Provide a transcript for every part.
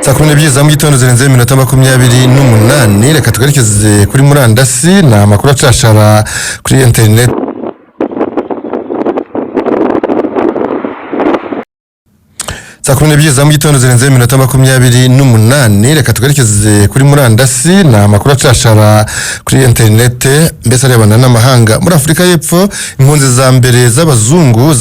Saa 12 za mu gitondo zirenze iminota 28. Reka twerekeze kuri murandasi, ni amakuru acashara kuri interineti. Saa 12 za mu gitondo zirenze iminota 28. Reka twerekeze kuri murandasi, ni amakuru acashara kuri interinete, mbese arebana n'amahanga. Muri Afurika y'Epfo, impunzi za mbere z'abazungu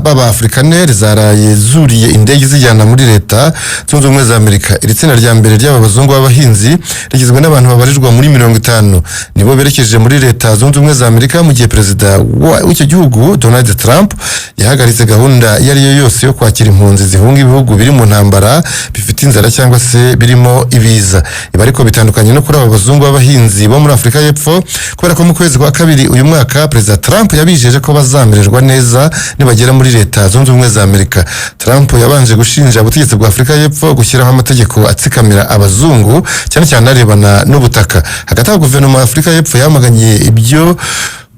b'Abafurikaneri zaraye zuriye indege zijyana muri Leta Zunze Ubumwe za Amerika. Iri tsinda rya mbere ry'aba bazungu b'abahinzi rigizwe n'abantu babarirwa muri 50, nibo berekeje muri Leta Zunze Ubumwe za Amerika, mu gihe perezida w'icyo gihugu Donald Trump yahagaritse gahunda iyo ari yo yose yo kwakira impunzi zihunga ibihugu biri mu ntambara, bifite inzara cyangwa se birimo ibiza. Ibi ariko bitandukanye no kuri aba bazungu b'abahinzi bo muri Afurika y'Epfo, kubera ko mu kwezi kwa kabiri uyu mwaka Perezida Trump yabijeje ko bazamererwa neza nibagera muri Leta Zunze Ubumwe za Amerika. Trump yabanje gushinja ubutegetsi bwa Afurika y'Epfo gushyiraho amategeko atsikamira abazungu, cyane cyane arebana n'ubutaka. Hagati aho, guverinoma ya Afurika y'Epfo yamaganye ibyo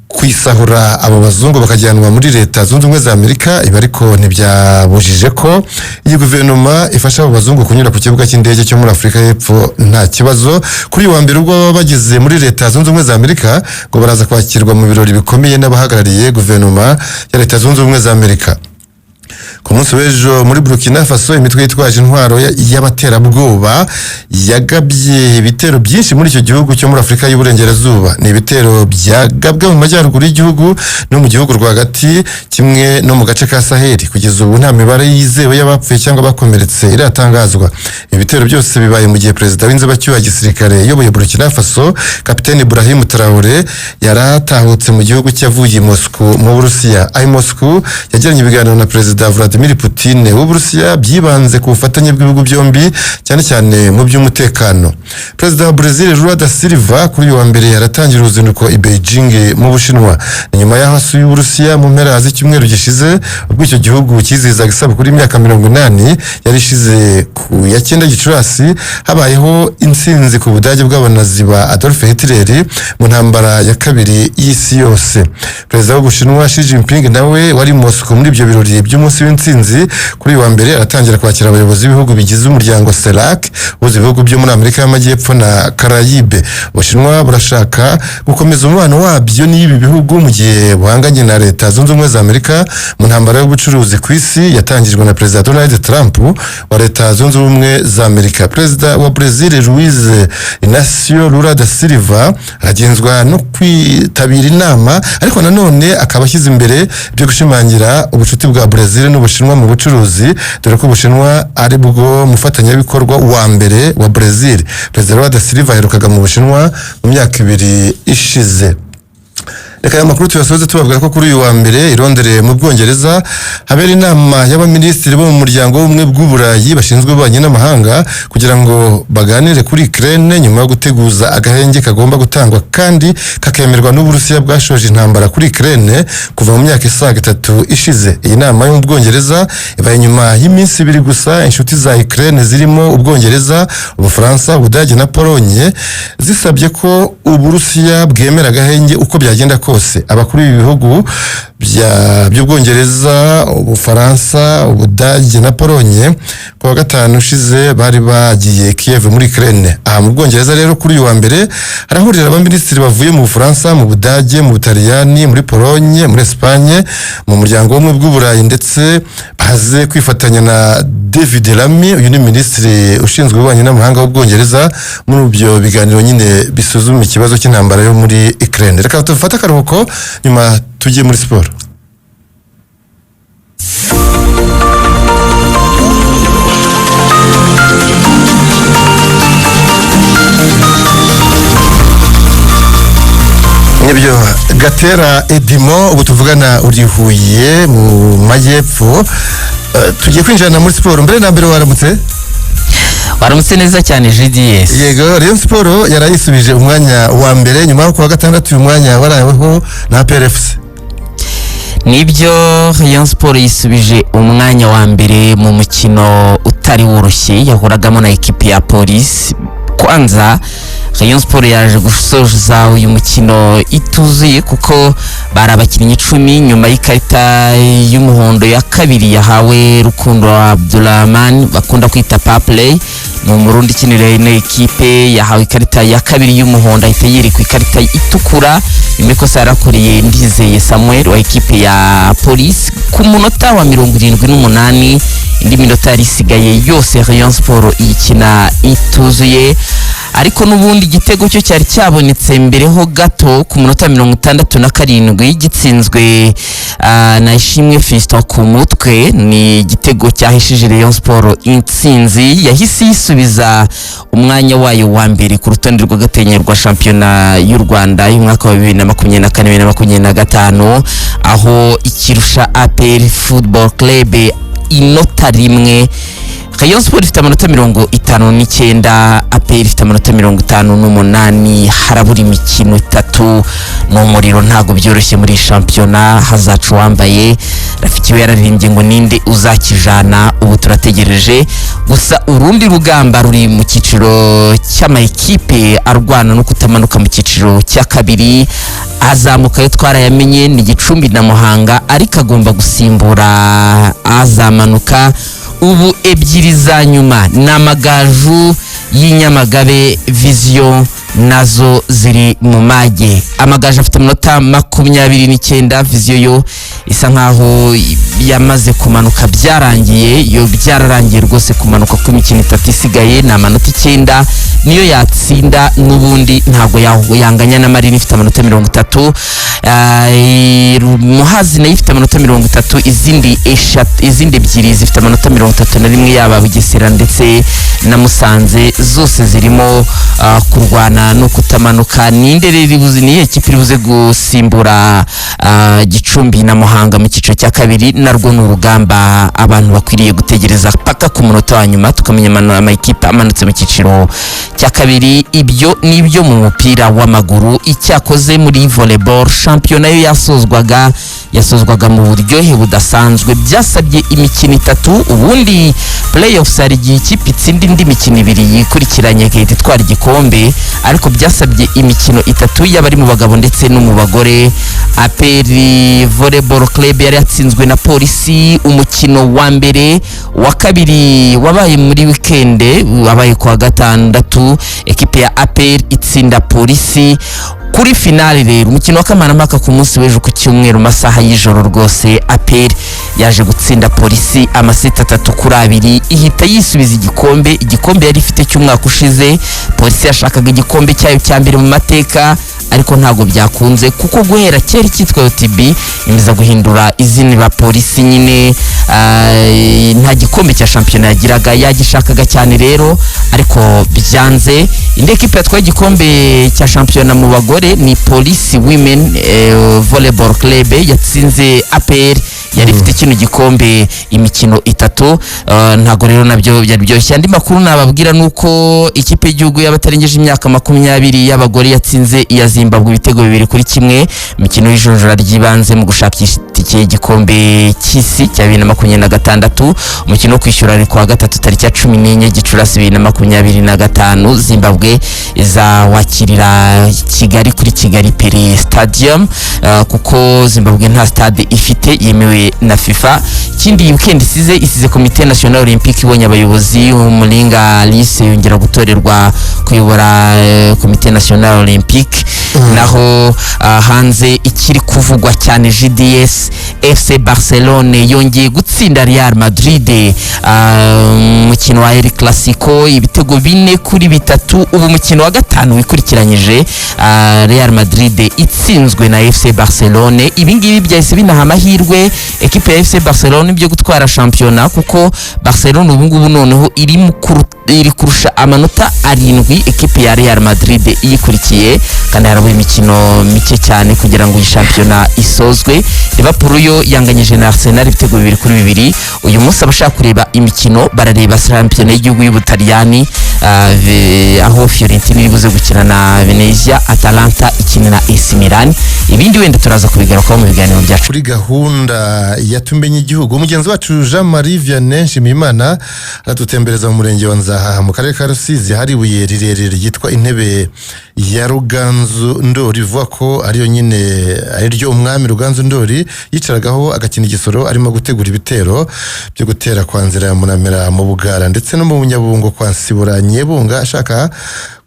kwisahura abo bazungu bakajyanwa muri Leta Zunze Ubumwe za Amerika. Ibi ariko ntibyabujije ko iyi guverinoma ifasha abo bazungu kunyura ku kibuga cy'indege cyo muri Afurika y'Epfo nta kibazo. Kuri uyu wa mbere, ubwo baba bageze muri Leta Zunze Ubumwe za Amerika, ngo baraza kwakirwa mu birori bikomeye n'abahagarariye guverinoma ya Leta Zunze Ubumwe za Amerika. Ku munsi w'ejo muri Burkina Faso, imitwe yitwaje intwaro y'abaterabwoba yagabye ibitero byinshi muri icyo gihugu cyo muri Afurika y'Uburengerazuba. Ni ibitero byagabwe mu majyaruguru y'igihugu no mu gihugu rwagati, kimwe no mu gace ka Saheli. Kugeza ubu nta mibare yizewe y'abapfuye cyangwa bakomeretse iratangazwa. Ibitero byose bibaye mu gihe perezida w'inzibacyuho ya gisirikare uyoboye Burkina Faso, Kapiteni Ibrahim Traore, yaratahutse mu gihugu cye avuye i Moscou mu Burusiya. Aho i Moscou yagiranye ibiganiro na Perezida Vladimir Putin w'Uburusiya byibanze ku bufatanye bw'ibihugu byombi, cyane cyane mu by'umutekano. Perezida wa Brazil Lula da Silva kuri uyu wa mbere yaratangira uruzinduko i Beijing mu Bushinwa. Ni nyuma y'aho asuye Uburusiya mu mpera z'icyumweru gishize, ubwo icyo gihugu cyizihizaga isabukuru y'imyaka 80 yari ishize. Ku ya 9 Gicurasi habayeho intsinzi ku Budage bw'Abanazi ba Adolf Hitler mu ntambara ya kabiri y'isi yose. Perezida w'Ubushinwa Xi Jinping nawe wari i Moscow muri ibyo birori by'umunsi w'intsinzi, kuri uyu wa mbere aratangira kwakira abayobozi b'ibihugu bigize umuryango CELAC, uhuza ibihugu byo muri Amerika y'Amajyepfo na Caraïbe. Ubushinwa burashaka gukomeza umubano wabyo n'ibi bihugu mu gihe buhanganye na Leta Zunze Ubumwe za Amerika mu ntambara y'ubucuruzi ku isi yatangijwe na Perezida Donald Trump wa Leta Zunze Ubumwe za Amerika. Perezida wa Brazil Luiz Inacio Lula da Silva aragenzwa no kwitabira inama, ariko nanone akaba ashyize imbere ibyo gushimangira ubucuti bwa Brazil n'Ubushinwa mu bucuruzi, dore ko Ubushinwa ari bwo mufatanyabikorwa wa mbere wa Brazil. Perezida Lula da Silva aherukaga mu Bushinwa mu myaka 2 ishize. Reka aya makuru tuyasoze tubabwira ko kuri uyu wa mbere i Londres mu Bwongereza habera inama y'abaminisitiri bo mu muryango w'Ubumwe bw'Uburayi bashinzwe ububanyi n'amahanga, kugira ngo baganire kuri Ukraine nyuma yo guteguza agahenge kagomba gutangwa kandi kakemerwa n'Uburusiya bwashoje intambara kuri Ukraine kuva mu myaka isaga 3 ishize. Iyi nama yo mu Bwongereza ibaye nyuma y'iminsi 2 gusa inshuti za Ukraine zirimo Ubwongereza, Ubufaransa, Ubudage na Polonye zisabye ko Uburusiya bwemera agahenge uko byagenda kose. Abakuru b'ibihugu by'Ubwongereza, Ubufaransa, Ubudage na Polonye ku wa gatanu ushize bari bagiye Kiev muri Ukraine. Aha mu Bwongereza rero, kuri uyu wa mbere harahurira abaminisitiri bavuye mu Bufaransa, mu Budage, mu Butaliyani, muri Polonye, muri Espagne, mu muryango w'Ubumwe bw'Uburayi, ndetse baze kwifatanya na David Lammy, uyu ni minisitiri ushinzwe ububanyi n'amahanga w'Ubwongereza, muri ibyo biganiro nyine bisuzuma ikibazo cy'intambara yo muri Ukraine. Reka dufate akaruhuko, nyuma tujye muri siporo. Nibyo, Gatera Edimo, ubu tuvugana uri Huye mu majyepfo. Tugiye kwinjirana muri siporo. Mbere na mbere, waramutse? Waramutse neza cyane, GDS. Yego, Rayon Sport yarayisubije umwanya wa mbere nyuma yo kuwa gatandatu uyu mwanya waraweho na APR FC. Nibyo, Rayon Sport yisubije umwanya wa mbere mu mukino utari woroshye yahuragamo na ekipi ya Polisi. Kwanza Rayon Sport yaje gusoza uyu mukino ituzuye, kuko bari abakinnyi 10 nyuma y'ikarita y'umuhondo ya kabiri yahawe Rukundo Abdulrahman bakunda kwita Paplay. Ni Umurundi ukinira ino ekipe, yahawe ikarita ya kabiri y'umuhondo, ahita yerekwa ikarita itukura nyuma y'ikosa yarakoreye Ndizeye Samuel wa ekipe ya Polisi ku munota wa 78. Indi minota yari isigaye yose Rayon Sport iyikina ituzuye, ariko n'ubundi igitego cyo cyari cyabonetse mbere ho gato ku munota 67, gitsinzwe na Ishimwe Fiston ku mutwe. Ni igitego cyahesheje Rayon Sport intsinzi, yahise yisubiza umwanya wayo wa mbere ku rutonde rw'agateganyo rwa shampiyona y'u Rwanda y'umwaka wa 2024 2025, aho ikirusha APR Football Club inota rimwe. Rayon Sport ifite amanota 59, APR ifite amanota 58. Harabura imikino itatu, ni umuriro, ntabwo byoroshye muri iyi shampiyona. Hazaca uwambaye. Rafiki we yararirimbye ngo ninde uzakijana, ubu turategereje gusa. Urundi rugamba ruri mu cyiciro cy'amakipe arwana no kutamanuka mu cyiciro cya kabiri. Azamuka yo twarayamenye, ni Gicumbi na Muhanga, ariko agomba gusimbura azamanuka. Ubu ebyiri za nyuma ni Amagaju y'inyamagabe, Vision nazo ziri mu mage. Amagaju afite amanota 29, Vision yo isa nkaho yamaze kumanuka, byarangiye, yo byararangiye rwose kumanuka kw'imikino itatu isigaye. Ni amanota 9, niyo yatsinda n'ubundi ntabwo yanganya na Marine ifite amanota 30. Muhazi nayo ifite amanota 30, izindi eshatu, izindi ebyiri zifite amanota 31, yaba Bugesera ndetse na Musanze, zose zirimo kurwana no kutamanuka. Ninde rero ibuze, niyo kipe iri buze gusimbura Gicumbi na Muhanga mu cyiciro cya kabiri? Narwo ni urugamba abantu bakwiriye gutegereza paka ku munota wa nyuma, tukamenya amakipe amanutse mu cyiciro cya kabiri. Ibyo ni ibyo mu mupira w'amaguru. Icyakoze muri volleyball, shampiyona yo yasozwaga mu buryohe budasanzwe. Byasabye imikino itatu. Ubundi playoffs hari igihe ikipe itsinda indi mikino ibiri yikurikiranye igahita itwara igikombe, ariko byasabye imikino itatu, yaba ari mu bagabo ndetse no mu bagore. APR Volleyball Club yari yatsinzwe na Polisi umukino wa mbere. Wa kabiri wabaye muri wikende, wabaye kuwa gatandatu, ekipe ya APR itsinda Polisi. Kuri finale rero, umukino wa kamarampaka ku munsi w'ejo ku cyumweru mu masaha y'ijoro rwose, APR yaje gutsinda Polisi amaseti 3-2, ihita yisubiza igikombe yari ifite cy'umwaka ushize. Polisi yashakaga igikombe cyayo cya mbere mu mateka, ariko ntabwo byakunze, kuko guhera kera icyitwa OTB imeza guhindura izina ba Polisi nyine, nta gikombe cya shampiyona yagiraga. Yagishakaga cyane rero, ariko byanze. Indi ekipe yatwaye igikombe cya shampiyona mu bagore ni Police Women Volleyball Club, yatsinze APR yari ifite kino gikombe imikino itatu. Ntabwo rero nabyo byari byoroshye. Andi makuru nababwira ni uko ikipe y'igihugu y'abatarengeje imyaka 20 y'abagore yatsinze iya Zimbabwe ibitego 2-1, imikino y'ijonjora ry'ibanze mu gushakisha itike y'igikombe cy'isi cya 2026. Umukino wo kwishyura ari kuwa gatatu tariki ya 14 Gicurasi 2025, Zimbabwe izawakirira Kigali kuri Kigali Pele Stadium, kuko Zimbabwe nta stade ifite yemewe na FIFA. Ikindi, iyi weekend isize Komite National Olympique ibonye abayobozi. Umuringa Alice yongera gutorerwa kuyobora Komite National Olympique. Naho hanze ikiri kuvugwa cyane, GDS, FC Barcelone yongeye gutsinda Real Madrid umukino wa El Clasico ibitego 4-3. Ubu umukino wa gatanu wikurikiranyije Real Madrid itsinzwe na FC Barcelone. Ibi ngibi byahise binaha amahirwe ekipe ya FC Barcelone byo gutwara shampiyona, kuko Barcelone ubu ngubu noneho iri kurusha amanota 7 ekipe ya Real Madrid iyikurikiye, kandi harabura imikino mike cyane kugira ngo iyi shampiyona isozwe. Liverpool yo yanganyije na Arsenal ibitego 2-2. Uyu munsi abashaka kureba imikino barareba shampiyona y'igihugu y'Ubutaliyani, aho Fiorentina iri buze gukina na Venezia, Atalanta ikina na AC Milan. Ibindi wenda turaza kubigarukaho mu biganiro byacu. Kuri gahunda ya Tumenye Igihugu, mugenzi wacu Jean Marie Vianney Nshimiyimana aradutembereza mu murenge wa Nzahaha mu karere ka Rusizi. Hari ibuye rirerire ryitwa intebe ya Ruganzu Ndori, ivuga ko ariyo nyine ari ryo umwami Ruganzu Ndori yicaragaho. Yagendagaho agakina igisoro arimo gutegura ibitero byo gutera kwa Nzira ya Munamira mu Bugara ndetse no mu Bunyabungo kwa Nsibura Nyebunga, ashaka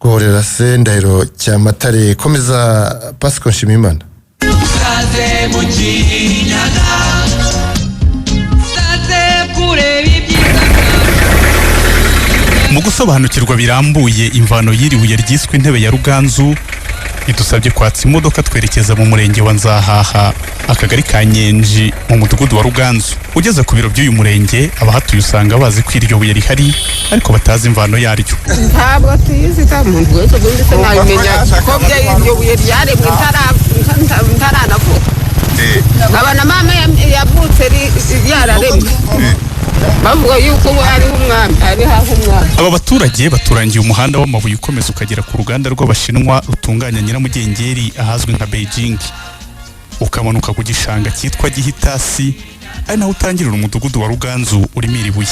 guhorera se Ndahiro Cyamatare. Komeza, Pasiko Nshimiyimana. Kaze mu Kinyaga, kaze kureba ibyiza. Mu gusobanukirwa birambuye imvano y'iri buye ryiswe intebe ya Ruganzu, idusabye kwatsa imodoka twerekeza mu murenge wa Nzahaha, akagari ka Nyenji, mu mudugudu wa Ruganzu. Ugeze ku biro by'uyu murenge, abahatuye usanga bazi ko iryo buye rihari ariko batazi imvano yaryo. Ntabwo tuyizi ka muntu wese, ubundi se nabimenya ko iryo buye ryaremwe ntaranavuka? Nkaba na mama yavutse ryararemwe, bavuga yuko ubu ariho umwami, ari hafi umwami. Aba baturage baturangiye umuhanda w'amabuye ukomeza ukagera ku ruganda rw'Abashinwa rutunganya nyiramugengeri ahazwi nka Beijing, ukamanuka ku gishanga cyitwa Gihitasi, ari naho utangirira umudugudu wa Ruganzu urimo iri buye.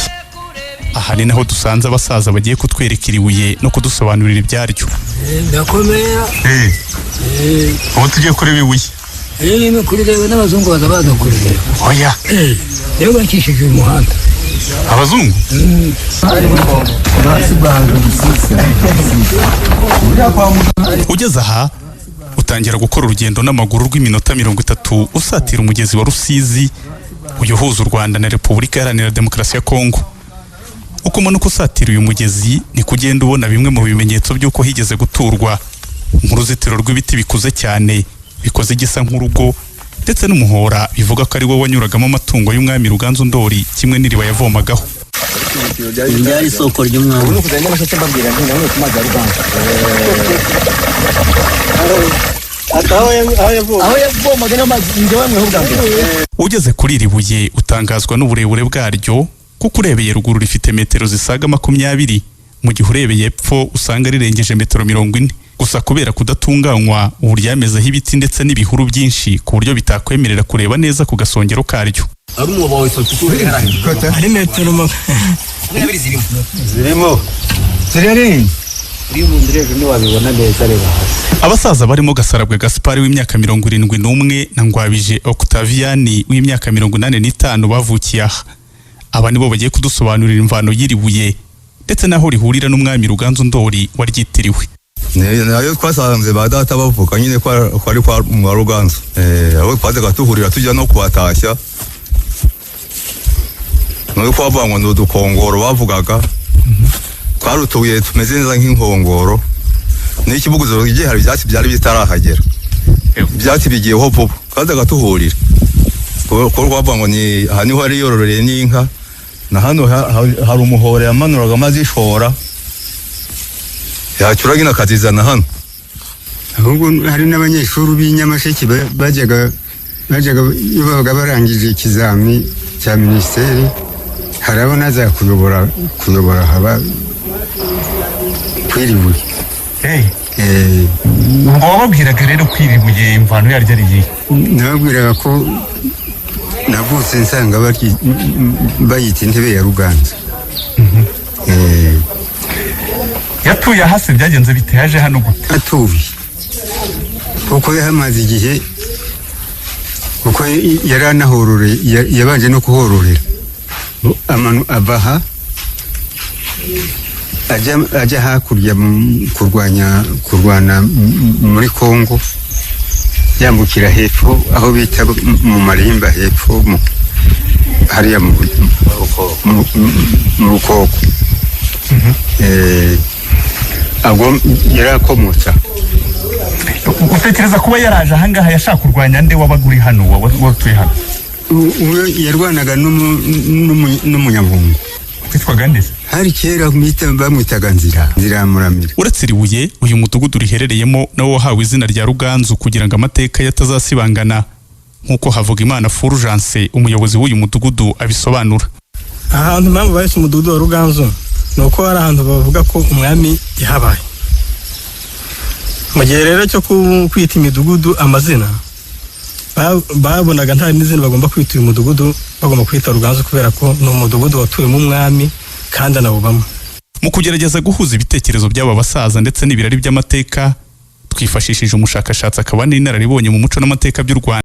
Aha ni naho dusanze abasaza bagiye kutwereka iri buye no kudusobanurira ibyaryo. Ndakomeye. Ubu tugiye kureba ibuye. Ni kurireba, n'abazungu baza baza kurireba. Oya! Niyo bakishije uyu muhanda. Abazungu? Ugeze aha utangira gukora urugendo n'amaguru rw'iminota 30 usatira umugezi wa Rusizi, uyu uhuza u Rwanda na Repubulika Iharanira Demokarasi ya Kongo. Uko umanuka usatira uyu mugezi, niko ugenda ubona bimwe mu bimenyetso by'uko higeze guturwa, nk'uruzitiro rw'ibiti bikuze cyane bikoze igisa nk'urugo, ndetse n'umuhora bivuga ko ari wo wanyuragamo amatungo y'umwami Ruganzu Ndori, kimwe n'iriba yavomagaho. Ryari isoko ry'umwami. Ugeze kuri iri buye utangazwa n'uburebure bwaryo, kuko urebeye ruguru rifite metero zisaga 20, mu gihe urebeye epfo usanga rirengeje metero 40. Gusa kubera kudatunganywa, ubu ryamezeho ibiti ndetse n'ibihuru byinshi ku buryo bitakwemerera kureba neza ku gasongero karyo. Ari metero Zirimo zirarenze. Abasaza barimo Gasarabwe Gaspari w'imyaka 71 na Ngwabije Octaviani w'imyaka 85 bavukiye aha. Aba nibo bagiye kudusobanurira imvano y'iri buye ndetse n'aho rihurira n'umwami Ruganzu Ndori waryitiriwe. Nayo twasanze ba data bavuka nyine ko ari kwa mwa Ruganzu. Aho twazaga tuhurira tujya no kubatashya, nuko bavuga ngo ni udukongoro, bavugaga twari utubuye tumeze neza nk'inkongoro n'ikibuguzo igihe hari ibyatsi byari bitarahagera, ibyatsi bigiyeho vuba. Twazaga tuhurira ko bavuga ngo ni aha niho yari yororeye n'inka, na hano hari umuhora yamanuraga amazi ishora yacyura nyine akazizana hano. Ahubwo hari n'abanyeshuri b'i Nyamasheke bajyaga iyo babaga barangije ikizami cya minisiteri, hari abo naza kuyobora haba kwiribuye. Ubwo wababwiraga rero ko iri buye imvano yaryo ari iyihe? Nababwiraga ko navutse nsanga bayita intebe ya Ruganzu. Yatuye ahasi byagenze bite? Yaje hano gute? Atuye kuko yahamaze igihe, kuko yari anahororeye, yabanje no kuhororera. Ava aha ajya hakurya kurwana muri Kongo, yambukira hepfo aho bita mu Marimba, hepfo hariya mu Rukoko. Ubwo yari akomotse aho. Utekereza kuba yaraje ahangaha yashaka kurwanya nde wabaga uri hano, watuye hano? Uwo yarwanaga n'umunyabungo. Witwaga nde se? Hari kera bamwitaga Nzira ya Muramira. Uretse iri buye, uyu mudugudu riherereyemo nawo wahawe izina rya Ruganzu kugira ngo amateka ye atazasibangana, nk'uko Havugimana Fulgence, umuyobozi w'uyu mudugudu, abisobanura. Ahantu impamvu bahise umudugudu wa Ruganzu ni uko hari ahantu bavuga ko umwami yahabaye. Mu gihe rero cyo kwita imidugudu amazina, babonaga nta n'izina bagomba kwita uyu mudugudu, bagomba kwita Ruganzu kubera ko ni umudugudu watuwemo umwami kandi anawubamo. Mu kugerageza guhuza ibitekerezo by'aba basaza ndetse n'ibirari by'amateka, twifashishije umushakashatsi akaba n'inararibonye mu muco n'amateka by'u Rwanda.